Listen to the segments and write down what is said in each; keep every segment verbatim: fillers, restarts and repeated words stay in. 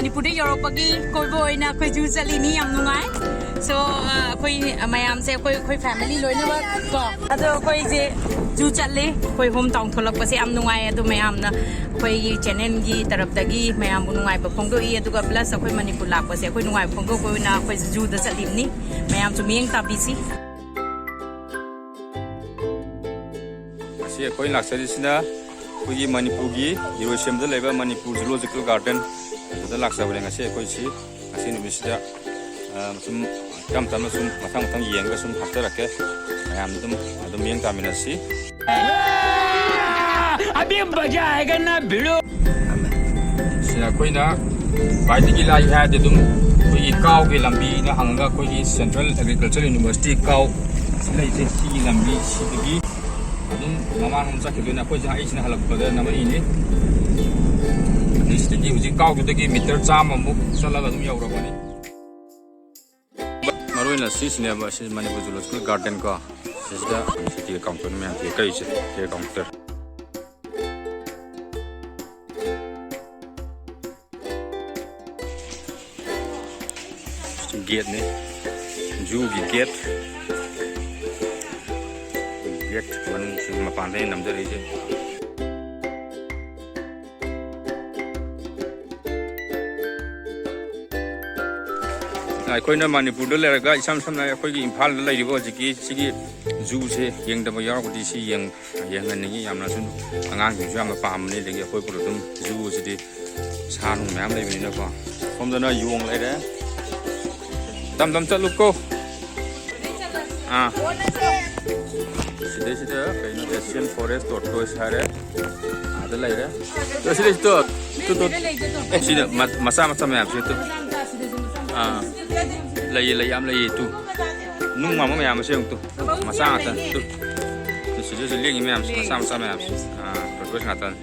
ꯃꯅꯤꯄꯨꯔꯗ ꯌꯧꯔꯛꯄꯒꯤ ꯀꯣꯏꯕ ꯑꯣꯏꯅ ꯑꯩꯈꯣꯏ ꯖꯨ ꯆꯠꯂꯤꯅꯤ꯫ ꯌꯥꯝ ꯅꯨꯡꯉꯥꯏ꯫ So, ꯑ, ꯑꯩꯈꯣꯏ ꯃꯌꯥꯝꯁꯦ, ꯑꯩꯈꯣꯏ, ꯑꯩꯈꯣꯏ ꯐꯦꯃꯤꯂꯤ ꯂꯣꯏꯅꯃꯛ ꯀꯣ꯫ ꯑꯗꯣ ꯑꯩꯈꯣꯏꯁꯦ ꯖꯨ ꯆꯠꯂꯤ꯫ ꯑꯩꯈꯣꯏ ꯍꯣꯝ ꯇꯥꯎꯟ ꯊꯣꯛꯂꯛꯄꯁꯦ ꯌꯥꯝ ꯅꯨꯡꯉꯥꯏ꯫ ꯑꯗꯣ ꯃꯌꯥꯝꯅ ꯑꯩꯈꯣꯏꯒꯤ ꯆꯦꯅꯦꯜꯒꯤ ꯇꯔꯞꯇꯒꯤ ꯃꯌꯥꯝꯕꯨ ꯅꯨꯡꯉꯥꯏꯕ ꯐꯣꯡꯗꯣꯛꯏ꯫ ꯑꯗꯨꯒ ꯄ꯭ꯂꯁ ꯑꯩꯈꯣꯏ ꯃꯅꯤꯄꯨꯔ ꯂꯥꯛꯄꯁꯦ ꯑꯩꯈꯣꯏ ꯅꯨꯡꯉꯥꯏꯕ ꯐꯣꯡꯗꯣꯛꯄ ꯑꯣꯏꯅ ꯑꯩꯈꯣꯏꯁꯨ ꯖꯨꯗ ꯆꯠꯂꯤꯕꯅꯤ꯫ ꯃꯌꯥꯝꯁꯨ ꯃꯤꯠꯌꯦꯡ ꯇꯥꯕꯤꯁꯤ꯫ ꯉꯁꯤ ꯑꯩꯈꯣꯏ ꯂꯥꯛꯆꯔꯤꯁꯤꯅ ꯑꯩꯈꯣꯏꯒꯤ ꯃꯅꯤꯄꯨꯔꯒꯤ ꯏꯔꯣꯏꯁꯦꯝꯕꯗ ꯂꯩꯕ ꯃꯅꯤꯄꯨꯔ ꯖꯨꯂꯣꯖꯤꯀꯦꯜ ꯒꯥꯔꯗꯦꯟ, ꯑꯗꯨꯗ ꯂꯥꯛꯆꯕꯅꯦ꯫ ꯉꯁꯤ ꯑꯩꯈꯣꯏꯁꯤ, ꯉꯁꯤ ꯅꯨꯃꯤꯠꯁꯤꯗ, ꯑ, ꯁꯨꯝ ꯇꯞ ꯇꯞꯅ ꯁꯨꯝ ꯃꯊꯪ ꯃꯊꯪ ꯌꯦꯡꯉꯒ ꯁꯨꯝ ꯍꯥꯞꯆꯔꯛꯀꯦ꯫ ꯃꯌꯥꯝ ꯑꯗꯨꯝ, ꯑꯗꯨꯝ ꯃꯤꯠꯌꯦꯡ ꯇꯥꯃꯤꯟꯅꯁꯤ꯫ ꯑꯕꯤ ꯃꯖꯥ ꯑꯥꯌꯦꯒꯥ ꯅꯥ ꯚꯤꯗꯤꯑꯣ꯫ ꯁꯤꯗ ꯑꯩꯈꯣꯏꯅ ꯈ꯭ꯋꯥꯏꯗꯒꯤ ꯂꯥꯏ ꯍꯥꯏꯔꯗꯤ ꯑꯗꯨꯝ ꯑꯩꯈꯣꯏꯒꯤ ꯀꯥꯎꯒꯤ ꯂꯝꯕꯤꯅ ꯍꯪꯉꯒ ꯑꯩꯈꯣꯏꯒꯤ ꯁꯦꯟꯇ꯭ꯔꯦꯜ ꯑꯦꯒ꯭ꯔꯤꯀꯜꯆꯔ ꯌꯨꯅꯤꯚꯔꯁꯤꯇꯤ ꯀꯥꯎ ꯁꯤ ꯂꯩꯁꯦ, ꯁꯤꯒꯤ ꯂꯝꯕꯤ ꯁꯤꯗꯒꯤ ꯑꯗꯨꯝ ꯃꯃꯥꯡꯂꯣꯝ ꯆꯠꯈꯤꯗꯣꯏꯅꯦ꯫ ꯑꯩꯈꯣꯏꯁꯦ ꯑꯩꯁꯤꯅ ꯍꯜꯂꯛꯄꯗ ꯅꯝꯃꯛꯏꯅꯤ꯫ ꯑꯗꯩ ꯁꯤꯗꯒꯤ ꯍꯧꯖꯤꯛ ꯀꯥꯎꯗꯨꯗꯒꯤ ꯃꯤꯇꯔ ꯆꯥꯝꯃꯃꯨꯛ ꯆꯠꯂꯒ ꯑꯗꯨꯝ ꯌꯧꯔꯕꯅꯤ꯫ ꯃꯔꯨ ꯑꯣꯏꯅ ꯁꯤꯁꯤꯅꯦꯕ, ꯁꯤ ꯃꯅꯤꯄꯨꯔ ꯖꯨꯂꯣꯖꯤꯀꯦꯜ ꯒꯥꯔꯗꯦꯟ ꯀꯣ꯫ ꯁꯤꯁꯤꯗ ꯁꯤ ꯇꯤꯀꯦꯠ ꯀꯥꯎꯟꯇꯔꯅꯤ ꯃꯌꯥꯝ ꯇꯤꯀꯦꯠ ꯀꯛꯏꯁꯦ, ꯇꯤꯀꯦꯠ ꯀꯥꯎꯟꯇꯔ꯫ ꯒꯦꯠꯅꯤ, ꯖꯨꯒꯤ ꯒꯦꯠ꯫ ꯒꯦꯠ ꯃꯅꯨꯡꯁꯤ ꯃꯄꯥꯟꯗ ꯑꯩꯅ ꯅꯝꯖꯔꯛꯏꯁꯦ꯫ ꯑꯩꯈꯣꯏꯅ ꯃꯅꯤꯄꯨꯔꯗ ꯂꯩꯔꯒ, ꯏꯁꯝ ꯁꯝꯅ ꯑꯩꯈꯣꯏꯒꯤ ꯏꯝꯐꯥꯜꯗ ꯂꯩꯔꯤꯕ ꯍꯧꯖꯤꯛꯀꯤ ꯁꯤꯒꯤ ꯖꯨꯁꯦ ꯌꯦꯡꯗꯕ ꯌꯥꯎꯔꯒꯗꯤ ꯁꯤ ꯌꯦꯡ-, ꯌꯦꯡꯍꯟꯅꯤꯡꯉꯤ꯫ ꯌꯥꯝꯅꯁꯨ, ꯑꯉꯥꯡꯁꯤꯡꯁꯨ ꯌꯥꯝꯅ ꯄꯥꯝꯕꯅꯤ꯫ ꯑꯗꯒꯤ ꯑꯩꯈꯣꯏ ꯄꯨꯂꯞ ꯑꯗꯨꯝ ꯖꯨꯁꯤꯗꯤ ꯁꯥ ꯅꯨꯡ ꯃꯌꯥꯝ ꯂꯩꯕꯅꯤꯅꯀꯣ꯫ ꯁꯣꯝꯗꯅ ꯌꯣꯡ ꯂꯩꯔꯦ꯫ ꯇꯝ ꯇꯝ ꯆꯠꯂꯨꯀꯣ꯫ ꯑꯥ꯫ ꯁꯤꯗꯩꯁꯤꯗ ꯀꯩꯅꯣ, Asian Forest Tortoise ꯍꯥꯏꯔꯦ꯫ ꯑꯥꯗ ꯂꯩꯔꯦ꯫ ꯑꯗꯣ ꯁꯤꯗꯩꯁꯤ ꯇꯣ, ꯇꯨ, ꯇꯨ꯫ ꯑꯦ, ꯁꯤꯗ ꯃ-, ꯃꯆꯥ ꯃꯆꯥ ꯃꯌꯥꯝꯁꯦ ꯇꯨ꯫ ꯑꯥ꯫ ꯂꯩꯌꯦ, ꯂꯩ ꯌꯥꯝ ꯂꯩꯌꯦ ꯇꯨ꯫ ꯅꯨꯡ ꯃꯥꯟꯕ ꯃꯌꯥꯝ ꯑꯃꯁꯦ ꯌꯦꯡꯉꯨ ꯇꯨ꯫ ꯃꯆꯥ ꯉꯥꯛꯇꯅꯤ ꯇꯨ꯫ ꯇꯨ, ꯁꯤꯗꯁꯨ ꯂꯦꯡꯉꯤ ꯃꯌꯥꯝꯁꯦ ꯃꯆꯥ ꯃꯆꯥ ꯃꯌꯥꯝꯁꯦ꯫ ꯑꯥ, tortoise ꯉꯥꯛꯇꯅꯤ꯫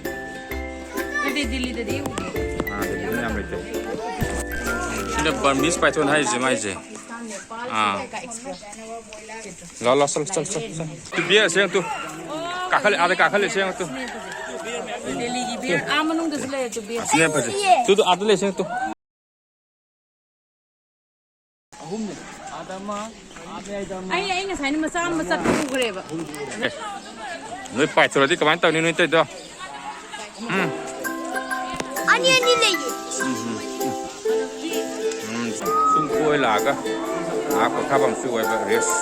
ꯑꯗꯨꯗꯤ ꯗꯤꯜꯂꯤꯗꯗꯤ ꯎꯗꯦ꯫ ꯑꯥ, ꯗꯤꯜꯂꯤꯗ ꯌꯥꯝ ꯂꯩꯇꯦ꯫ ꯁꯤꯅ Burmese python ꯍꯥꯏꯔꯤꯁꯦ ꯃꯥꯏꯁꯦ꯫ ꯑꯥ꯫ ꯂꯥꯎ, ꯂꯥꯎ, ꯆꯠꯂꯨ, ꯆꯠꯂꯨ, ꯆꯠꯂꯨ, ꯆꯠꯂꯨ꯫ ꯇꯨ, ꯕꯤꯌꯔ ꯁꯦꯡ ꯇꯨ꯫ ꯀꯥꯈꯠꯂꯦ, ꯑꯥꯗ ꯀꯥꯈꯠꯂꯦ, ꯁꯦꯡ ꯇꯨ꯫ ꯗꯦꯜꯂꯤꯒꯤ ꯑꯥ ꯃꯅꯨꯡꯗꯁꯨ ꯂꯩꯔꯦ ꯇꯨ ꯕꯦꯒ꯫ ꯑꯁꯤꯅ ꯐꯖꯩ꯫ ꯇꯨꯗꯨ ꯑꯥꯗ ꯂꯩꯁꯦ ꯇꯨ꯫ ꯑꯍꯨꯝꯅꯦ꯫ ꯑꯥꯗ ꯑꯃ, ꯑꯥ ꯃꯌꯥꯏꯗ ꯑꯃ꯫ ꯑꯩ, ꯑꯩ ꯉꯁꯥꯏꯅ ꯃꯆꯥ ꯑꯃ ꯆꯠꯄ ꯎꯈ꯭ꯔꯦꯕ꯫ ꯅꯣꯏ ꯄꯥꯏꯊꯣꯔꯗꯤ ꯀꯃꯥꯏꯅ ꯇꯧꯅꯤ ꯅꯣꯏ ꯇꯧꯗꯣ? ꯎꯝ꯫ ꯑꯅꯤ ꯑꯅꯤ ꯂꯩꯌꯦ꯫ ꯎꯝ, ꯁꯨꯝ ꯀꯣꯏ ꯂꯥꯛꯑꯒ ꯉꯥꯏꯍꯥꯛ ꯄꯣꯊꯥꯐꯝꯁꯨ ꯑꯣꯏꯕ, ꯔꯦꯁ,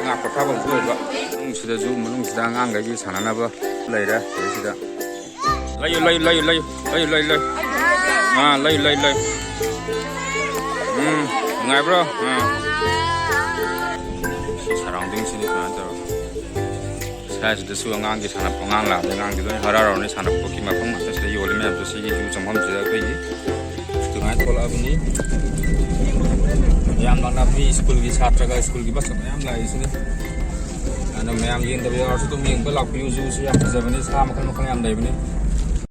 ꯉꯥꯏꯍꯥꯛ ꯄꯣꯊꯥꯐꯝꯁꯨ ꯑꯣꯏꯕ꯫ ꯃꯅꯨꯡꯁꯤꯗꯁꯨ, ꯃꯅꯨꯡꯁꯤꯗ ꯑꯉꯥꯡꯈꯩꯒꯤ ꯁꯥꯟꯅꯅꯕ ꯂꯩꯔꯦ꯫ ꯁꯤꯗꯩꯁꯤꯗ ꯂꯩꯌꯨ, ꯂꯩꯌꯨ, ꯂꯩꯌꯨ, ꯂꯩꯌꯨ, ꯂꯩꯌꯨ, ꯂꯩꯌꯨ, ꯂꯩꯌꯨ꯫ ꯑꯥ, ꯂꯩꯌꯨ, ꯂꯩꯌꯨ, ꯂꯩꯌꯨ꯫ ꯎꯝ, ꯅꯨꯡꯉꯥꯏꯕ꯭ꯔꯣ? ꯑꯥ꯫ ꯁꯔꯥꯎꯟꯗꯤꯡꯁꯤꯗꯤ ꯁꯨꯃꯥꯏꯅ ꯇꯧꯔꯒ꯫ ꯁ꯭ꯋꯥꯏꯁꯤꯗꯁꯨ ꯑꯉꯥꯡꯒꯤ ꯁꯥꯟꯅꯄꯣꯠ, ꯑꯉꯥꯡ ꯂꯥꯛꯑꯗꯤ ꯑꯉꯥꯡꯗꯤ ꯂꯣꯏ ꯍꯔꯥꯎꯔꯅꯤ꯫ ꯁꯥꯟꯅꯄꯣꯠꯀꯤ ꯃꯐꯝ ꯉꯥꯛꯇ ꯁꯤꯗ ꯌꯣꯜꯂꯤ ꯃꯌꯥꯝꯁꯦ꯫ ꯁꯤꯒꯤ ꯖꯨ ꯆꯪꯐꯝꯁꯤꯗ ꯑꯩꯈꯣꯏꯒꯤ ꯑꯗꯨꯃꯥꯏꯅ ꯊꯣꯛꯂꯛꯑꯕꯅꯤ꯫ ꯌꯥꯝ ꯂꯥꯛꯅꯕꯅꯤ꯫ ꯁ꯭ꯀꯨꯜꯒꯤ ꯁꯥꯇ꯭ꯔꯒ ꯁ꯭ꯀꯨꯜꯒꯤ ꯕꯁꯀ ꯃꯌꯥꯝ ꯂꯥꯛꯏꯁꯤꯅꯤ꯫ ꯑꯗꯨꯅ ꯃꯌꯥꯝ ꯌꯦꯡꯗꯕ ꯌꯥꯎꯔꯁꯨ ꯑꯗꯨꯝ ꯌꯦꯡꯕ ꯂꯥꯛꯄꯤꯌꯨ꯫ ꯖꯨꯁꯨ ꯌꯥꯝ ꯐꯖꯕꯅꯤ, ꯁꯥ ꯃꯈꯜ ꯃꯈꯜ ꯌꯥꯝ ꯂꯩꯕꯅꯤ꯫